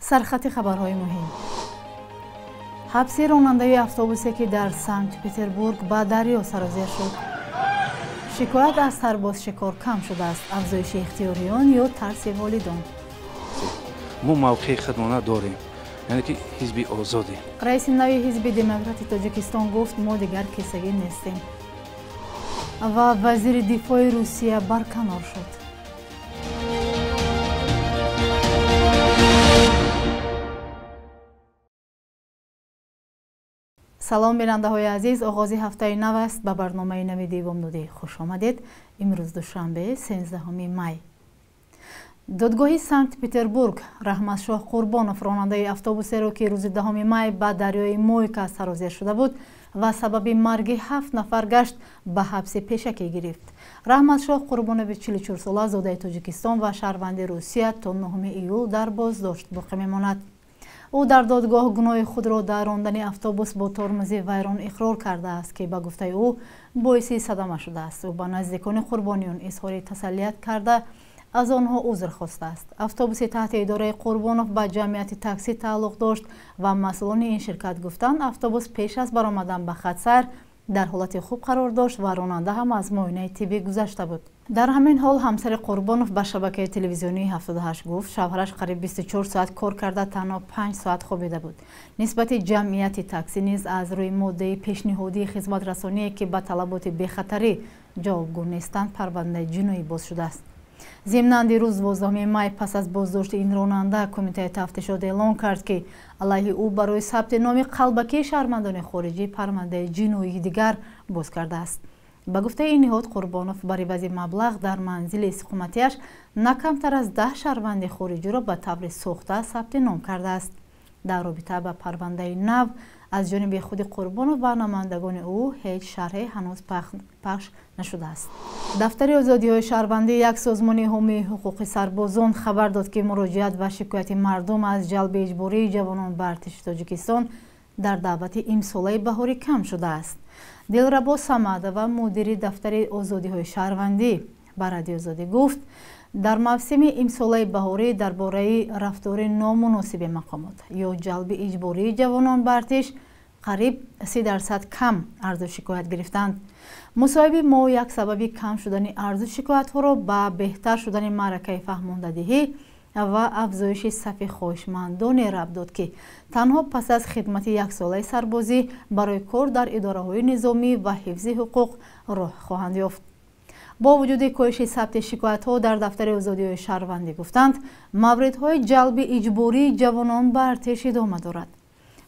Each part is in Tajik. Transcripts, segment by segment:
Сархати хабарҳои муҳим. Ҳабси ронандаи автобусе, ки дар Санкт-Петербург ба дарё сарозер шуд. Шикоят аз сарбозшикор кам шудааст. Афзоиши ихтиёриён ё тарси волидон. Мо мавқеи худмона дорем, яъне ки ҳизби озодем. Раиси нави Ҳизби Демократи Тоҷикистон гуфт, мо дигар кисагӣ нестем. Ва вазири дифои Русия барканор шуд. Салом, бинандаҳои азиз, оғози ҳафтаи нав аст. Ба барномаи нави Девомдодӣ хуш омадед. Имрӯз душанбе, 13 май. Додгоҳи Санкт-Петербург Раҳматшоҳ Қурбонов, ронандаи автобусеро, ки рӯзи 10 май ба дарёи Мойка сарозер шуда буд ва сабаби марги 7 нафар гашт, ба ҳабси пешакӣ гирифт. Раҳматшоҳ Қурбонови 44сола, зодаи Тоҷикистон ва шаҳрванди Русия, то 9 июл дар боздошт боқӣ мемонад. Ӯ дар додгоҳ гуноҳи худро дар рондани автобус бо тормози вайрон иқрор кардааст, ки ба гуфтаи ӯ боиси садама шудааст. Ӯ ба наздикони қурбониён изҳори тасаллият карда, аз онҳо узр хостааст. Автобуси таҳти идораи Қурбонов ба ҷамъияти таксӣ тааллуқ дошт ва масъулони ин ширкат гуфтанд, автобус пеш аз баромадан ба хатсайр дар ҳолати хуб қарор дошт ва ронанда ҳам аз муоинаи тиббӣ гузашта буд. Дар ҳамин ҳол ҳамсари Қурбонов ба шабакаи телевизионии 78 гуфт, шавҳараш қариб 24 соат кор карда, танҳо 5 соат хобида буд. Нисбати ҷамъияти таксӣ низ аз рӯи моддаи пешниҳодии хизматрасоние, ки ба талаботи бехатарӣ ҷавобгӯ нестанд, парвандаи ҷиноӣ боз шудааст. Зимнан дирӯз 12 май пас аз боздошти ин ронанда Кумитаи тафтишот эълон кард, ки алайҳи ӯ барои сабти номи қалбакии шаҳрвандони хориҷӣ парвандаи ҷиноии дигар боз кардааст. Ба гуфтаи ин ниҳод, Қурбонов бар ивази маблағ дар манзили истиқоматиаш на камтар аз 10 шаҳрванди хориҷиро ба таври сохта сабти ном кардааст. Дар робита ба парвандаи нав аз ҷониби худи Қурбонов ва намояндагони ӯ ҳеҷ шарҳе ҳанӯз пахш нашудааст. Дафтари озодиҳои шаҳрвандӣ, як созмони ҳомии ҳуқуқи сарбозон, хабар дод, ки муроҷиат ва шикояти мардум аз ҷалби иҷбории ҷавонон ба артиши Тоҷикистон дар даъвати имсолаи баҳорӣ кам шудааст. Дилрабо Самадова, мудири дафтари озодиҳои шаҳрвандӣ, ба Радиои Озодӣ гуфт, дар мавсими имсолаи баҳорӣ дар бораи рафтори номуносиби мақомот ё ҷалби иҷбории ҷавонон ба артиш қариб 30% кам арзу шикоят гирифтанд. Мусоҳиби мо як сабаби кам шудани арзу шикоятҳоро ба беҳтар шудани маъракаи фаҳмондадиҳӣ ва афзоиши сафи хоҳишмандоне рабт дод, ки танҳо пас аз хидмати яксолаи сарбозӣ барои кор дар идораҳои низомӣ ва ҳифзи ҳуқуқ роҳ хоҳанд ёфт. Бо вуҷуди коҳиши сабти шикоятҳо дар дафтари озодиҳои шаҳрвандӣ гуфтанд, мавридҳои ҷалби иҷбории ҷавонон ба артиш идома дорад.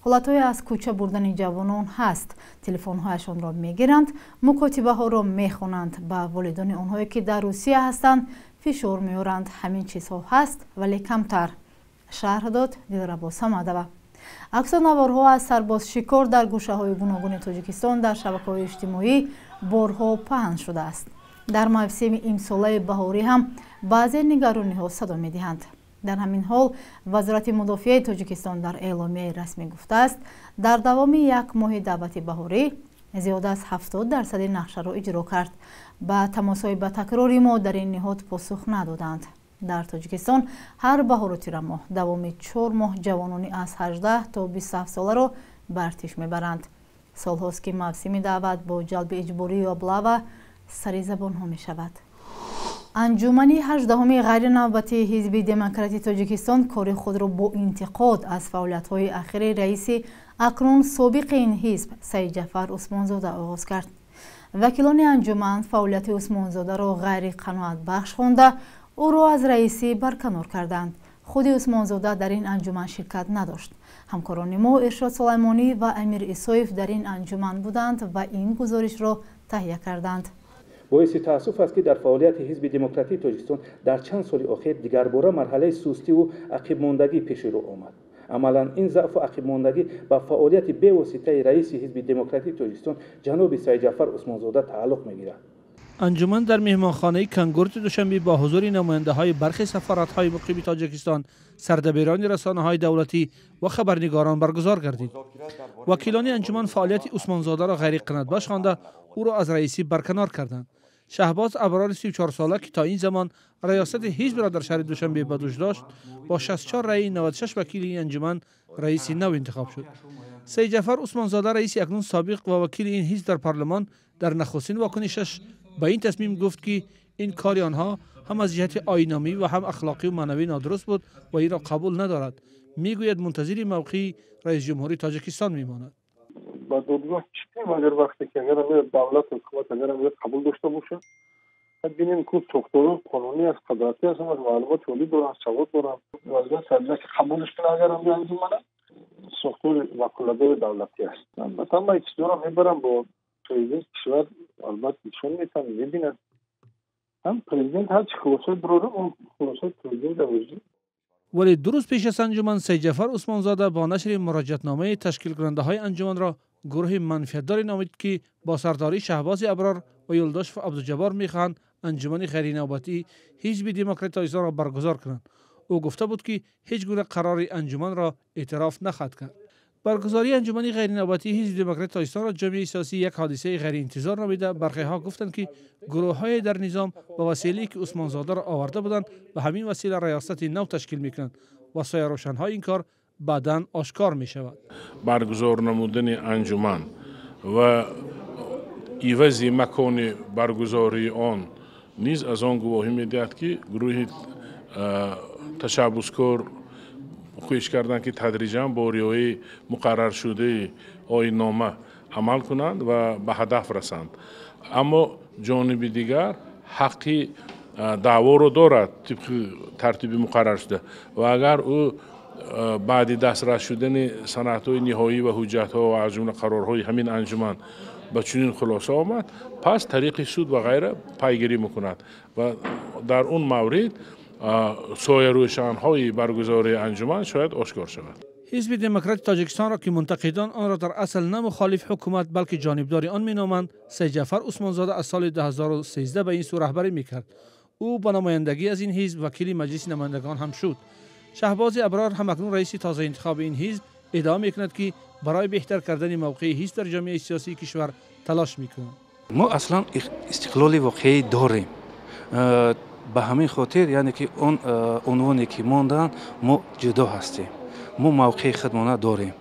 Ҳолатҳое аз кӯча бурдани ҷавонон ҳаст, телефонҳояшонро мегиранд, мукотибаҳоро мехонанд, ба волидони онҳое, ки дар Русия ҳастанд, фишор меоранд. Ҳамин чизҳо ҳаст, вале камтар, шарҳ дод Дилрабо Самадова. Аксу наворҳо аз сарбозшикор дар гӯшаҳои гуногуни Тоҷикистон дар шабакаҳои иҷтимоӣ борҳо паҳн шудааст. Дар мавсими имсолаи баҳорӣ ҳам баъзе нигарониҳо садо медиҳанд. Дар ҳамин ҳол Вазорати мудофиаи Тоҷикистон дар эъломияи расмӣ гуфтааст, дар давоми як моҳи даъвати баҳорӣ зиёда аз 70% нақшаро иҷро кард. Ба тамосҳои ба такрори мо дар ин ниҳод посух надоданд. Дар Тоҷикистон ҳар баҳору тирамоҳ давоми 4 моҳ ҷавонони аз 18 то 27 соларо ба артиш мебаранд. Солҳост, ки мавсими даъват бо ҷалби иҷборӣ ё облава сари забонҳо мешавад. Анҷумани 18-уми ғайринавбатии Ҳизби Демократии Тоҷикистон кори худро бо интиқод аз фаъолиятҳои ахири раиси акнун собиқи ин ҳизб Саидҷафар Усмонзода оғоз кард. Вакилони анҷуман фаъолияти Усмонзодаро ғайриқаноатбахш хонда, ӯро аз раисӣ барканор карданд. Худи Усмонзода дар ин анҷуман ширкат надошт. Ҳамкорони мо Иршод Сулаймонӣ ва Амир Исоев дар ин анҷуман буданд ва ин гузоришро таҳия карданд. Боиси таассуф аст, ки дар фаъолияти Ҳизби Демократии Тоҷикистон дар чанд соли охир дигарбора марҳалаи сустиву ақибмондагӣ пеши рӯ омад. Амалан ин заъфу ақибмондагӣ ба фаъолияти бевоситаи раиси Ҳизби Демократии Тоҷикистон ҷаноби Саидҷафар Усмонзода тааллуқ мегирад. Анҷуман дар меҳмонхонаи Кангурти Душанбе бо ҳузури намояндаҳои бархи сафоратҳои муқими Тоҷикистон, сардабирони расонаҳои давлатӣ ва хабарнигорон баргузор гардид. Вакилони анҷуман фаъолияти Усмонзодаро ғайриқаноатбахш хонда, ӯро аз раисӣ барканор карданд. Шаҳбоз Аброри 34 сола, ки то ин замон раёсати ҳизбро дар шаҳри Душанбе ба дӯш дошт, бо 64 раъи 96 вакили ин анҷуман раиси нав интихоб шуд. Сайидҷафар Усмонзода, раиси акнун собиқ ва вакили ин ҳизб дар парлумон, дар нахустин вокунишаш ба ин тасмим гуфт, ки ин кори онҳо ҳам аз ҷиҳати оинномӣ ва ҳам ахлоқию маънавӣ нодуруст буд ва инро қабул надорад. Мегӯяд, мунтазири мавқеи раисҷумҳури Тоҷикистон мемонад. Ба додгоҳ чӣ, агар вақте ки агар давлат, ҳукумат агар қабул дошта бошад, бинем ку сохторҳо қонунӣ аст, қудратӣ аст, маълумоти олӣ доранд, савод доранд. Вазорат ки қабулш кунад, агар анҷумана сохтори ваколатдори давлатӣ аст, албатта ҳамаи чизҳоро мебарам бо президенти кишвар, албатта нишон метиҳам, мебинад ҳам президент, ҳарчи хулосаи бирорам, он хулосаи президент авози. Вале 2 рӯз пеш аз анҷуман Сайидҷафар Усмонзода бо нашри муроҷиатномаи ташкилкунандаҳои анҷуманро гурӯҳи манфиатдоре номид, ки бо сардории Шаҳбози Аброр ва Юлдошев Абдуҷаббор мехоҳанд анҷумани ғайринавбатии Ҳизби Демократи Тоҷикистонро баргузор кунанд. Ӯ гуфта буд, ки ҳеҷ гуна қарори анҷуманро эътироф нахоҳад кард. Баргузории анҷумани ғайринавбатии Ҳизби Демократи Тоҷикистонро ҷомеаи сиёсӣ як ҳодисаи ғайриинтизор номида, бархеҳо гуфтанд, ки гурӯҳҳое дар низом ба василае, ки Усмонзодаро оварда буданд, ба ҳамин васила раёсати нав ташкил мекунанд ва соярӯшанҳои ин кор баъдан ошкор мешавад. Баргузор намудани анҷуман ва ивази макони баргузории он низ аз он гувоҳӣ медиҳад, ки гурӯҳи ташаббускор кӯшиш карданд, ки тадриҷан бо риояи муқарраршудаи оиннома амал кунанд ва ба ҳадаф расанд. Аммо ҷониби дигар ҳаққи даъворо дорад тибқи тартиби муқарраршуда ва агар ӯ баъди дастрас шудани санадҳои ниҳоӣ ва ҳуҷҷатҳо ва аз ҷумла қарорҳои ҳамин анҷуман ба чунин хулоса омад, пас тариқи суд ва ғайра пайгирӣ мекунад ва дар он маврид соярӯшанҳои баргузории анҷуман шояд ошкор шавад. Ҳизби Демократи Тоҷикистонро, ки мунтақидон онро дар асл на мухолиф ҳукумат, балки ҷонибдори он меноманд, Сайидҷафар Усмонзода аз соли 2013 ба ин сӯ раҳбарӣ мекард. Ӯ ба намояндагӣ аз ин ҳизб вакили Маҷлиси намояндагон ҳам шуд. Шаҳбози Аброр, ҳамакнун раиси тозаинтихоби ин ҳизб, иддао мекунад, ки барои беҳтар кардани мавқеи ҳизб дар ҷомеаи сиёсии кишвар талош мекунад. Мо аслан истиқлоли воқеӣ дорем. Ба ҳамин хотир, яъне ки он унвоне, ки монданд, мо ҷудо ҳастем, мо мавқеи худмона дорем,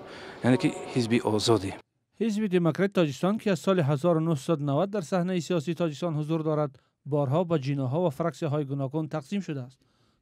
яъне ки ҳизби озодем. Ҳизби Демократи Тоҷикистон, ки аз соли 1990 дар саҳнаи сиёсии Тоҷикистон ҳузур дорад, борҳо ба ҷиноҳҳо ва фраксияҳои гуногун тақсим шудааст.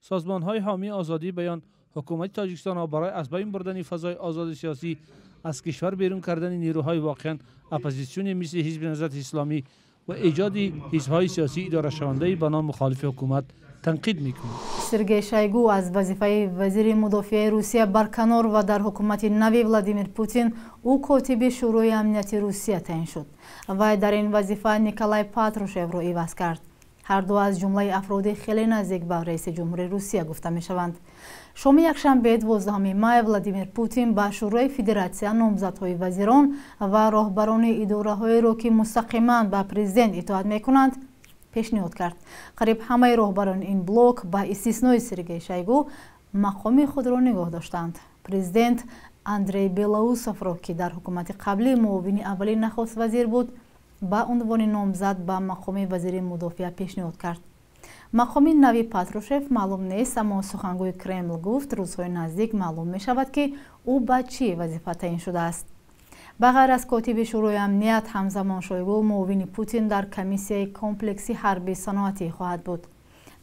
Созмонҳои ҳомии озодии баён ҳукумати Тоҷикистонро барои аз байн бурдани фазои озоди сиёсӣ, аз кишвар берун кардани нерӯҳои воқеан оппозитсионе мисли Ҳизби Наҳзати Исломӣ ва эҷоди ҳизбҳои сиёсии идорашавандаи ба ном мухолифи ҳукумат танқид мекунад. Сергей Шойгу аз вазифаи вазири мудофиаи Русия барканор ва дар ҳукумати нави Владимир Путин ӯ котиби Шӯрои амнияти Русия таъин шуд. Вай дар ин вазифа Николай Патрушевро иваз кард. Ҳарду аз ҷумлаи афроди хеле наздик ба раиси ҷумҳури Русия гуфта мешаванд. Шоми якшанбе, 12 май, Владимир Путин ба Шӯрои Федератсия номзадҳои вазирон ва роҳбарони идораҳоеро, ки мустақиман ба президент итоат мекунанд, пешниҳод кард. Қариб ҳамаи роҳбарони ин блок, ба истиснои Сергей Шойгу, мақоми худро нигоҳ доштанд. Президент Андрей Белоусовро, ки дар ҳукумати қаблӣ муовини аввали нахуст вазир буд, ба унвони номзад ба мақоми вазири мудофиа пешниҳод кард. Мақоми нави Патрушев маълум нест, аммо сухангӯи Кремл гуфт, рӯзҳои наздик маълум мешавад, ки ӯ ба чӣ вазифа таъин шудааст. Ба ғайр аз котиби Шӯрои амният, ҳамзамон Шойгу муовини Путин дар комиссияи комплекси ҳарбии саноатӣ хоҳад буд.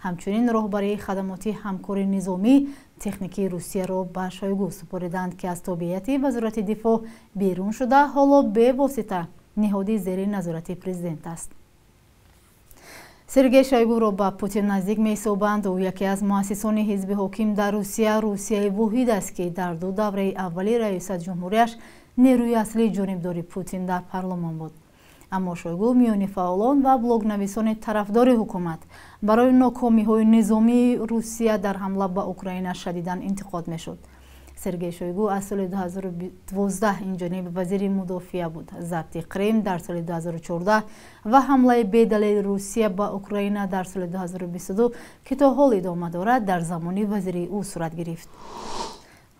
Ҳамчунин роҳбарии хадамоти ҳамкори низомӣ техникии Русияро ба Шойгу супориданд, ки аз тобеияти Вазорати дифоъ берун шуда, ҳоло бевосита ниҳоди зери назорати президент аст. Сергей Шойгуро ба Путин наздик меҳисобанд. Ӯ яке аз муассисони ҳизби ҳоким дар Русия, Русияи воҳид аст, ки дар ду давраи аввали раёсат ҷумҳурияш нерӯи аслии ҷонибдори Путин дар парлумон буд. Аммо Шойгу миёни фаъолон ва блогнависони тарафдори ҳукумат барои нокомиҳои низомии Русия дар ҳамла ба Украина шадидан интиқод мешуд. Сергей Шойгу аз соли 2012 инҷониб вазири мудофиа буд. Забти Қрим дар соли 2014 ва ҳамлаи бедалели Русия ба Украина дар соли 2022, ки то ҳол идома дорад, дар замони вазирии ӯ сурат гирифт.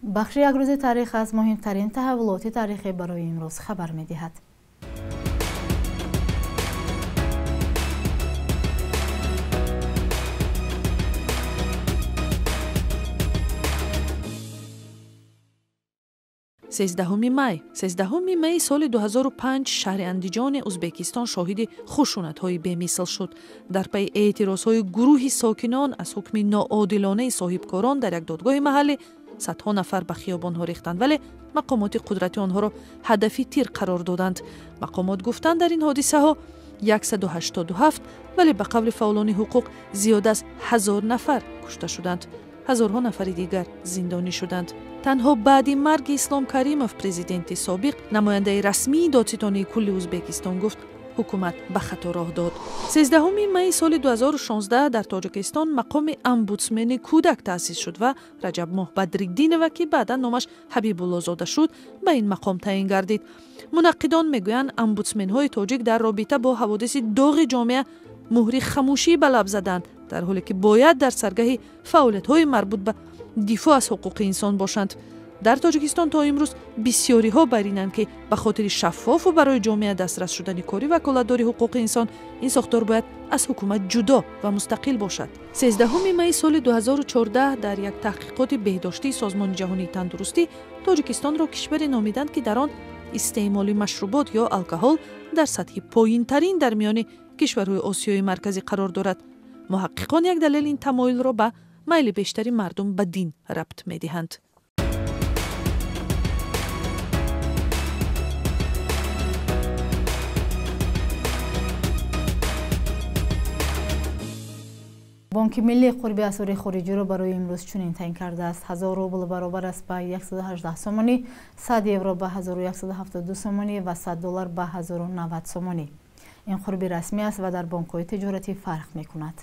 Бахши «Як рӯзи таърих» аз муҳимтарин таҳаввулоти таърихӣ барои имрӯз хабар медиҳад. 13 май. 13 май соли 2005 шаҳри Андиҷони Узбекистон шоҳиди хушунатҳои бемисл шуд. Дар пайи эътирозҳои гурӯҳи сокинон аз ҳукми ноодилонаи соҳибкорон дар як додгоҳи маҳаллӣ садҳо нафар ба хиёбонҳо рехтанд, вале мақомоти қудрати онҳоро ҳадафи тир қарор доданд. Мақомот гуфтанд, дар ин ҳодисаҳо 187, вале ба қавли фаъолони ҳуқуқ зиёд аз 1000 нафар кушта шуданд. Ҳазорҳо нафари дигар зиндонӣ шуданд. Танҳо баъди марги Ислом Каримов, президенти собиқ, намояндаи расмии додситонии кулли Узбекистон гуфт, ҳукумат ба хато роҳ дод. 13 майи соли 2016 дар Тоҷикистон мақоми омбудсмени кӯдак таъсис шуд ва Раҷабмоҳ Бадриддинова, ки баъдан номаш Ҳабибуллозода шуд, ба ин мақом таъин гардид. Мунаққидон мегӯянд, омбудсменҳои тоҷик дар робита бо ҳаводиси доғи ҷомеа муҳри хамӯшӣ ба лаб заданд, дар ҳоле ки бояд дар саргаҳи фаъолиятҳои марбут ба дифоъ аз ҳуқуқи инсон бошанд. Дар Тоҷикистон то имрӯз бисёриҳо бар инанд, ки ба хотири шаффофу барои ҷомеа дастрас шудани кори ваколатдори ҳуқуқи инсон ин сохтор бояд аз ҳукумат ҷудо ва мустақил бошад. 13 майи соли 2014 дар як таҳқиқоти беҳдоштии Созмони ҷаҳонии тандурустӣ Тоҷикистонро кишваре номиданд, ки дар он истеъмоли машрубот ё алкоҳол дар сатҳи поинтарин дар миёни кишварҳои Осиёи Марказӣ қарор дорад. Муҳаққиқон як далели ин тамоилро ба майли бештари мардум ба дин рабт медиҳанд. Бонки миллӣ қурби асъори хориҷиро барои имрӯз чунин таъин кардааст. 1000 рубл баробар аст ба 118 сомонӣ, 100 евро ба 1172 сомонӣ ва 100 доллар ба 1090 сомонӣ. Ин қурби расмӣ аст ва дар бонкҳои тиҷоратӣ фарқ мекунад.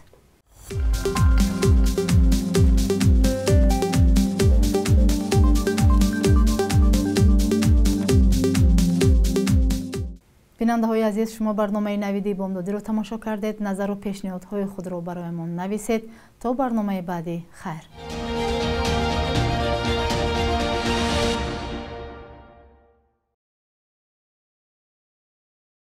Бинандаҳои азиз, шумо барномаи навиди бомдодиро тамошо кардед. Назару пешниҳодҳои худро бароямон нависед. То барномаи баъдӣ хайр.